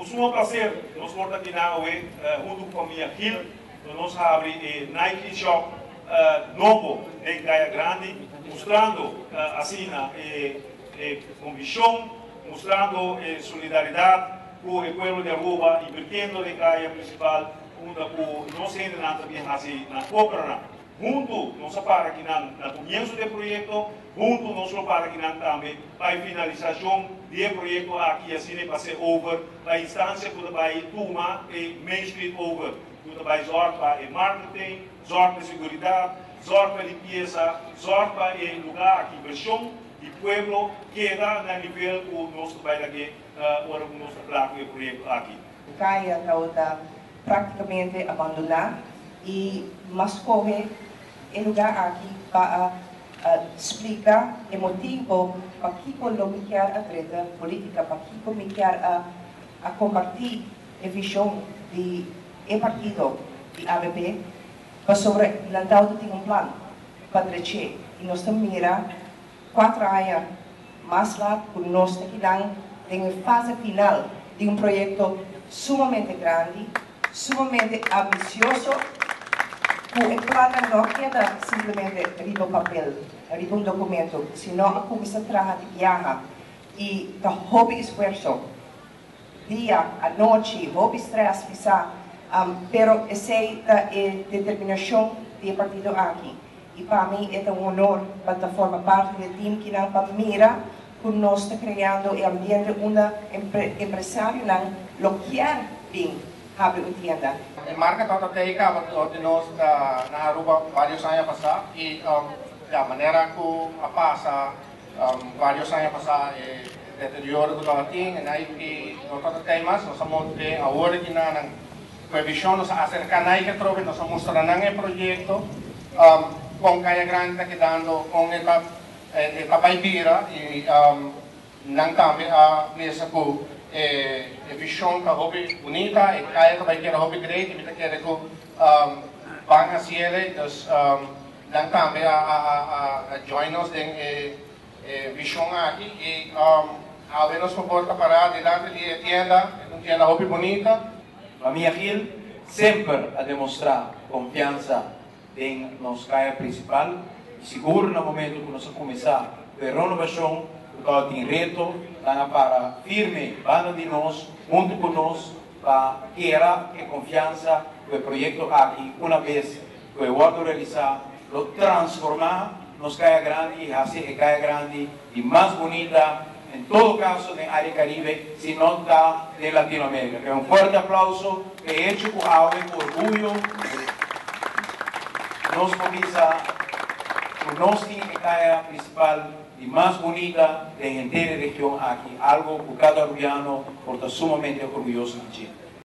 Ku sumo plaser nos por ta kina awe huntu ku famia Gil lo nos habri e Nike Shop nobo den Kaya Grandi, mustrando asina e konvishon, mustrando e solidaridat ku e pueblo di Aruba, invirtiendo den kaya prinsipal unda ku nos hendenan ta bin hasi nan kopranan. Huntu nos a para kinan na komienso di e proyekto, huntu nos lo para kinan tambe pa e finalisashon di e proyekto aki i asina e pas'é over pa e instansia ku ta bai tuma e Main Street over, ku ta bai zòrg pa e marketing, zòrg pa e seguridat, zòrg pa e limpiesa, zòrg pa e lugá aki invershon di pueblo keda na nivel ku nos ta bai lag'é ora ku nos ta kla ku e proyekto aki. Kaya tabata práktikamente abandoná i m'a skohe e lugá aki pa a splika e motibo pakiko lo mi kier a drenta polítika, pakiko mi kier a a kompartí e vishon di e partido di avp, pasobra nan tabata tin un plan pa drech'é i nos ta mira 4 aña mas lat ku nos ta kinan den e fase final di un proyekto sumamente grandi, sumamente ambisioso, ku e plannan no a keda simplemente riba papel, riba un dokumento, sino a kuminsá traha di biaha i ta hopi esfuerso, dia, anochi, hopi strès pisá, pero esei ta e determinashon di e partido aki. I pa mi e ta un honor pa ta forma parti di e team kinan pa mira ku nos ta kreando e ambiente unda empresarionan lo kier bin habri un tienda. E marka tabata tei kaba dor di nos na Aruba varios aña pasá i ya manera ku a pasa varios aña pasá e deterioro ku tabatin e Nike no tabata tei mas. Nos a monta awor aki na nan Ku e vishon nos a aserká Nike atrobe, nos a mustra nan e proyekto, kon Kaya Grandi ta kedando, kon e ta e ta bai bira i nan tambe a bisa ku e vishon ta hopi bunita, e kaya ta bai keda hopi great i mi ta kere ku ban hasiel, dus nan tambe a join nos den e vishon aki i awe nos por por ta pará dilanti di e tienda, e ta un tienda hopi bunita. Famia Gil semper a demostrá konfiansa den nos kaya prinsipal i sigur na momentu ku nos a kuminsá ku e renovashon ku tabatin reto, nan a para firme banda di nos, huntu ku nos pa kera e konfiansa ku e proyekto aki una bes ku e wòrdu realisá lo transformá nos Kaya Grandi i hasi e Kaya Grandi di mas bunita en todo kaso den área Karibe, si no ta den Latinoamérika. Kere un fuerte aplauso p'e hecho ku awe ku orguyo nos por bisa ku nos tin e kaya prinsipal di mas bunita den henter e region aki, algo ku kada arubiano por ta sumamente orguyoso di dje.